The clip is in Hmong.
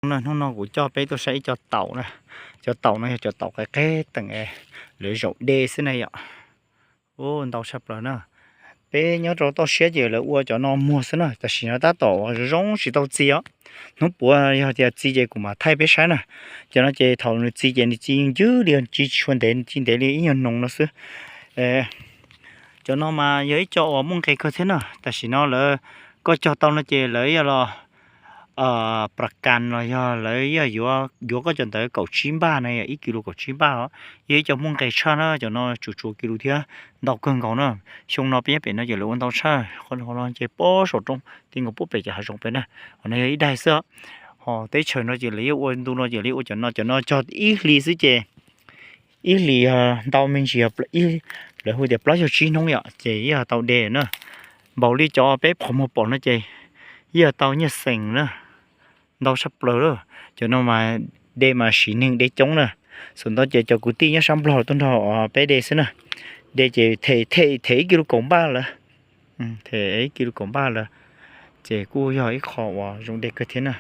Hnub no kuv coj peb tuaj saib ib co taum na. Cov taum no yog cov taum qe qeb teem lawv zaum de xwb na yom. Ntau tshaj plaws na. Peb nyob rau toj siab ces lawv ua cov no muag xwb na, tam sim no tab tom zoo tsis tau txi os. Hnub puav yog tias txi ces kuv mam thaij peb saib na. Cov no ces thaum nws txi ces nws txi ncwb li, tsis tshua ntev, txi ntev li ib nyuag noog no xwb. Cov no mas yog ib co uas muaj nqe kawg thiab na. Tam sim no lawv, koj cog tau no ces lawv yog los plas kas los yog lawv yog yuav koj cov ntawd kaum tsib npaj na, yog ib kis lus kaum tsib npaj os. Yog ib co muaj nqe tshaj na, cov no tsuas tsuas kis lus thiab ntau kawg nkaus na. Xyoo no peb nyob pem no ces lawv ua ntau tshaj, qhov no ces pob saum roob ti nkaus puag pem cov hav zoov pem na. Qhov no yog ib daig xwb. Ho teb chaws no ces lawv yeej ua ntu no ces lawv ua cov no, cov no cog ib hlis xwb ces ib hlis yog ntau me ntsis, lawv hu tias plaub caug tsib hnub yom ces yeej tau de na. Npaum li cov peb qhov muag pom no ces yeej tau nyiaj xeem na. Ntau tshaj plaws lawm. Cov no mas de mas siv neeg de coob na. Xav ntau ces cov kwv tij nyob sab Nplog tuaj nrog peb de xwb na. De ces them them ib kis lus kaum npaj lawm. Them ib kis lus kaum npaj lawm, ces kuj yog ib qho uas zoo de kawg thiab na.